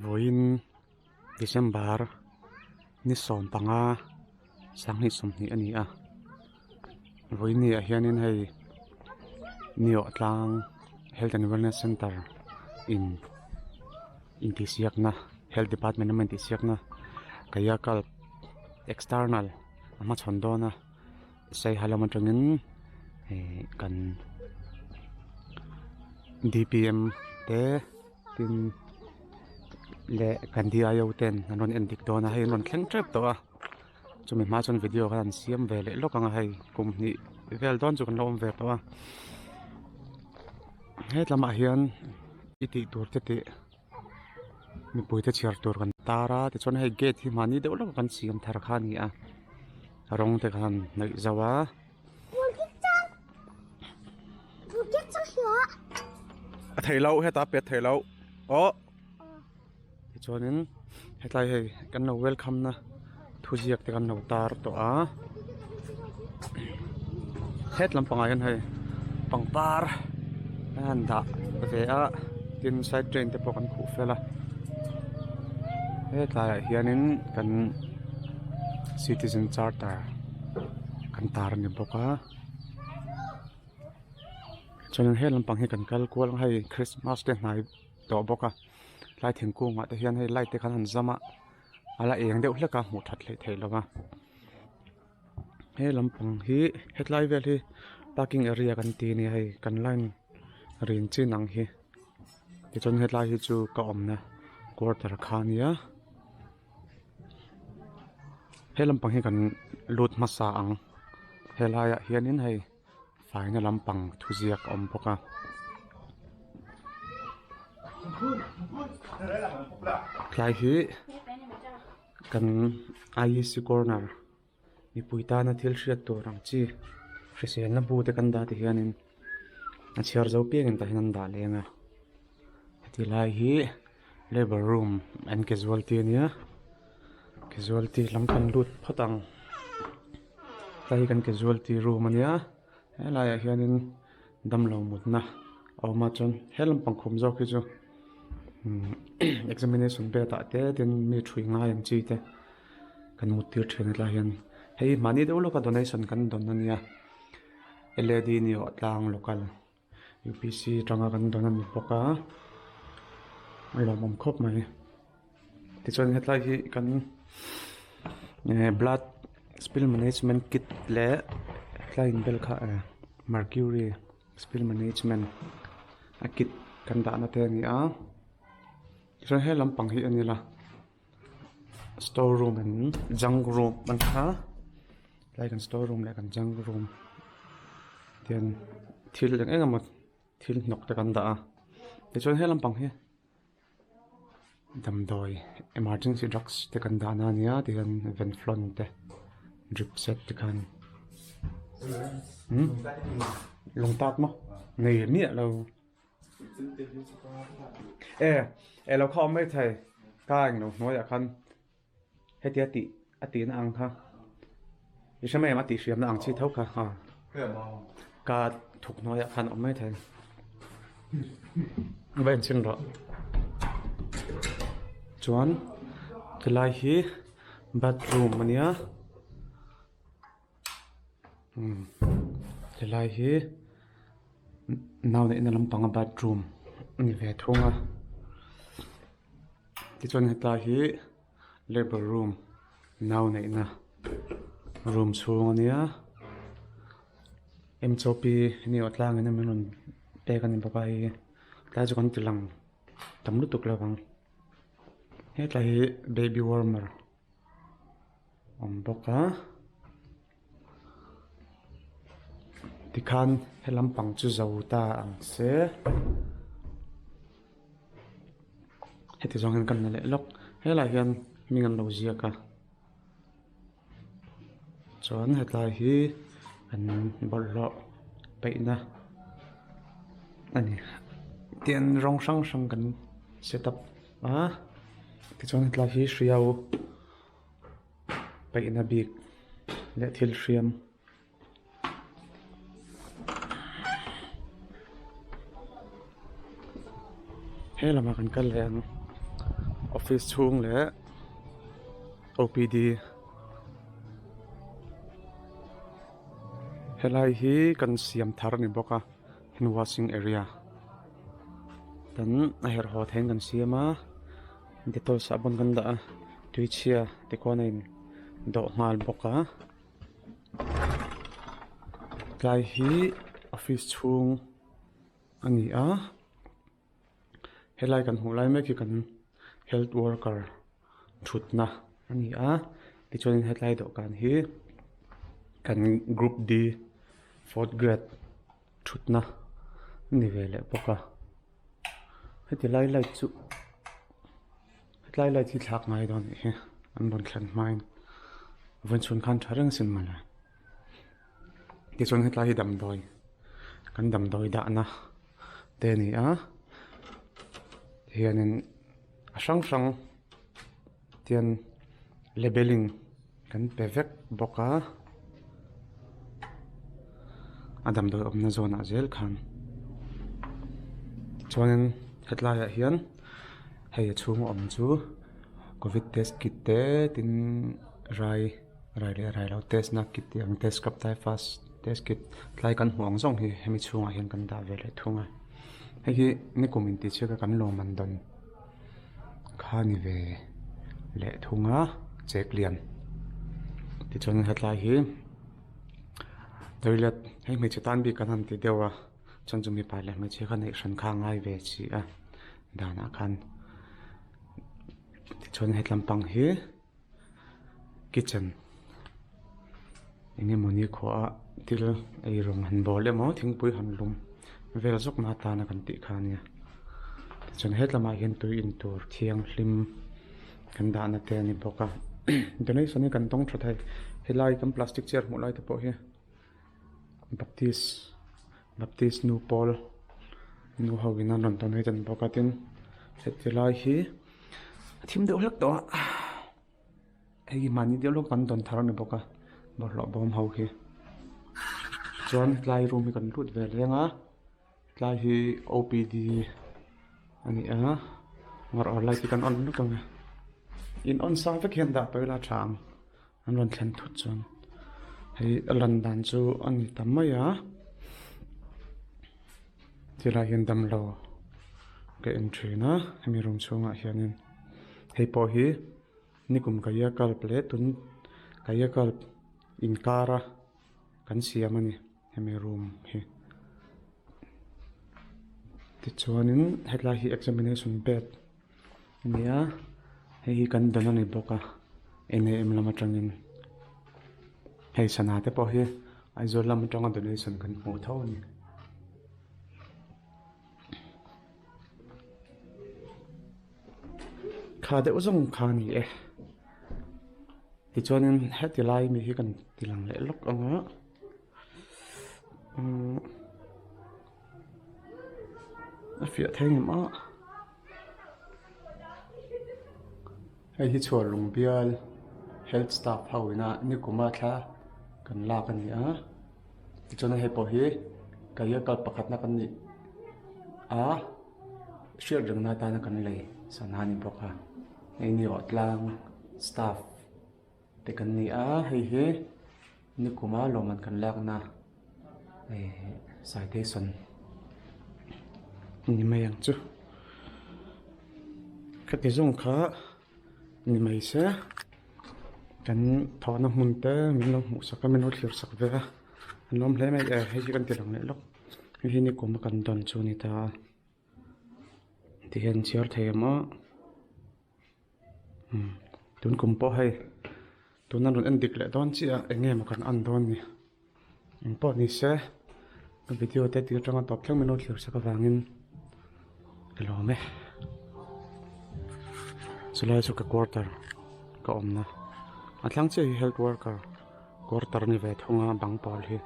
Vawiin December ni 15 2020 a ni a vawiin ni ah hianin hei Niawh tlang Health and Wellness Centre in intihsiakna Health Department lama intihsiakna Kayakalp External a hmachhawn dawn a. Saiha lam atangin ihh kan D_p_m te tin leh kan D_i_o ten an rawn en dik dawn a hei an rawn thleng tep tawh a chumi hma chuan video kha an siam ve leh lawk ang a hei kum hnih vel dawn chu kan lo awm ve tawh a hetlamah hian i tih tur te tih mipui te chhiar tur kan tar a tichuan hei gate hi mahni deuh lawk a kan siam thar kha a ni a rawng te khan hnawih zo a. A thei loh heta pet thei loh aw. Tichuanin hetlai hei kan lo welcome na thuziak te kan lo tar tawh a het lampangah hian hei pangpar an han dah ve a tin side train te pawh kan khuh fel a hetlaiah hianin kan citizen charter kan tar a ni bawk a chuanin he lampang hi kan kal kual ang hei christmas te hnai tawh bawk a tlai thingkungah te hian hei light te khan an zam a a la eng deuh hlek a hmuh that hleih theih loh a he lampang hi hetlai vel hi parking area kan ti a nia hei kan line rin chin ang hi tichuan hetlai hi chu ka awmna quarter kha a nia he lampang hi kan lut hmasa ang helaiah hianin hei. Faina lampang thuziak a awm bawk a. Tlai hi kan I_E_C corner mipui tana thil hriat tur ang chi hriselna bu te kan dah ti hianin a chhiar zo piangin tah hian an dah leng a heti lai hi labour room and casualty a nia casualty lam kan lut phawt ang. Hei hi kan casualty room a nia helaiah hianin damlo mutna a awm a chuan he lampang khum zawk hi chu umm examination bed ah te tin mi thui ngai ang chi te kan mut tir thin a tlaiah hian hei mahni deuh lawka donation kan dawn a nia L_A_D ni awh tlang local. U_p_c atanga kan dawn a ni bawk a a lawmawm khawp mai tichuan hetlai hi kan eh blood spill management kit leh hetlai inbel kha eh mercury spill management a kit kan dahna te a ni a tichuan he lampang hi a ni la store room an junk room an kha tlai kan store room leh kan junk room tian thil eng eng emaw thil hnawk te kan dah a tichuan he lampang hi damdawi emergency drugs te kan dah na ania tihian venflon te drip set te khan umm lung tak maw nei miah lo. E e lo kha awm mai thei ka englo hnuaiah khan hetia tih a tihna ang kha i hre mai em a tih hriamna ang chi tho kha a ka thuk hnuaiah khan awm mai thei va enchhin rawh chuan tilai hi bathroom a nia umm helai hi nau neihna lampanga bathroom a ni ve thung a tichuan hetlai hi labour room nau neihna room chhung a nia m c o p ni awh tlangin a min rawn pek a ni bawk a hei tlai chu kan ti lang tam lutuk lo ang hetlai hi baby warmer. Awm bawk a tikhan he lampang chu zo ta ang se heti zawng hian kan la leh lawk helaiah hian hming an lo ziak a chuan hetlai hi an bawlhhlawh peihna a ni tian rawng hrang hrang kan set up. A tichuan hetlai hi hriau paihna bik leh thil hriam he lamah kan kal leh ang. Office chhung leh OPD helai hi kan siam thar a ni bawk a hand washing area kan a herh haw theihin kan siam a dettol sahbawn kan dah a tui chhia te khuan a in dawh nghal bawk a tlai hi office chhung a ni a. Helai kan hmuh lai mek hi kan health worker thutna a ni a tichuanin hetlai dawhkan hi kan group D fourth grade thutna a ni ve leh bawk a heti lai light chu hetlai light hi thlak ngai dawn anih hi an rawn thlen hmain vawiin chhun khan tha reng sin mawle tichuan hetlai hi damdawi kan damdawi dahna. Te a ni a hianin a hrang hrang tian labelling kan pe vek bawk a a damdawi awmna zawnah zel khan chuanin hetlaiah hian hei a chhung awm chu covid test kit te tin rai. Rai leh rai lo test na kit tih ang test cup typhus test kit tlai kan hmuh ang zawng hi hemi chhungah hian kan dah ve leh thung a hei hi nikum intih chhiat a kan lawm an dawn kha ni ve leh thung a chek lian tichuan hetlai hi toilet hei hmeichhe tan bik kan han ti deuh a chuan chu mipa leh hmeichhia kha neih hran kha a ngai ve si a danah khan tichuan hetlam pang hi. Kitchen eng emawni khuaah thil ei rawng han bawl emaw thingpui han lum vel zawk na atana kan tih kha ania tichuan hetlamah hian tui in tur thianghlim kan dahna te a ni bawk a donation hi kan dawng tha thei helai kan plastic chair hmuh lai te pawh hi baptist baptist nu pawl nu ho in an rawn donate a ni bawk a tin heti lai hi. A thim deuh hlek tawh a hei hi mahni deuh lawk kan dawn thar a ni bawk a bawlhhlawh bawm ho hi chuan tlai room hi kan lut ve leng a tlai hi O P D a ni a ngawrh awrh light hi kan on vek ang a in on sa vek hian dah tawh ila a tha ang an rawn thlen thut chuan hei a lan dan chu a ni ta mai a tilai hian damlo ka en thin a hemi room chhungah hianin hei pawh hi nikum kaia kalp leh tun kaia kalp inkara kan siam a ni hemi room hi tichuanin hetlai hi examination bed a ni a hei hi kan dawn a ni bawk a N A M lam atangin hei sana te pawh hi Aizawl lam atanga donation kan hmuh tho a ni. Kha deuh zawng kha a ni e tichuanin heti lai mi hi kan ti lang leh lawk ang a umm a fiah thei ngem a hei hi chhuar lung bial health staff ho ina nikuma thla kan lak a ni a tichuan hei pawh hi career card pakhatna kan nih a hriat rengna atana kan lei sana a ni bawk a hei ni awh tlang staff te kan ni a hei hi nikuma lawmman kan lakna eh citation ni mai ang chu khati zawng kha ni mai se kan thawhna hmun te min lo hmuh sak a min lo thlir sak ve a an awm hle mai e hei hi kan ti lang leh lawk hei hi nikum a kan dawn chu a ni ta a tihian chhiar thei ang maw umm tun kum pawh hei tuna rawn en dik leh dawn chiah a eng nge maw kan an dawn ni eng pawh ni se ka video te tih atanga tawp thleng min lo thlir sak avangin ka lawm e chulai chu ka quarter ka awmna a thlang chiah hi health worker quarter a ni ve thung a bang pawl hi.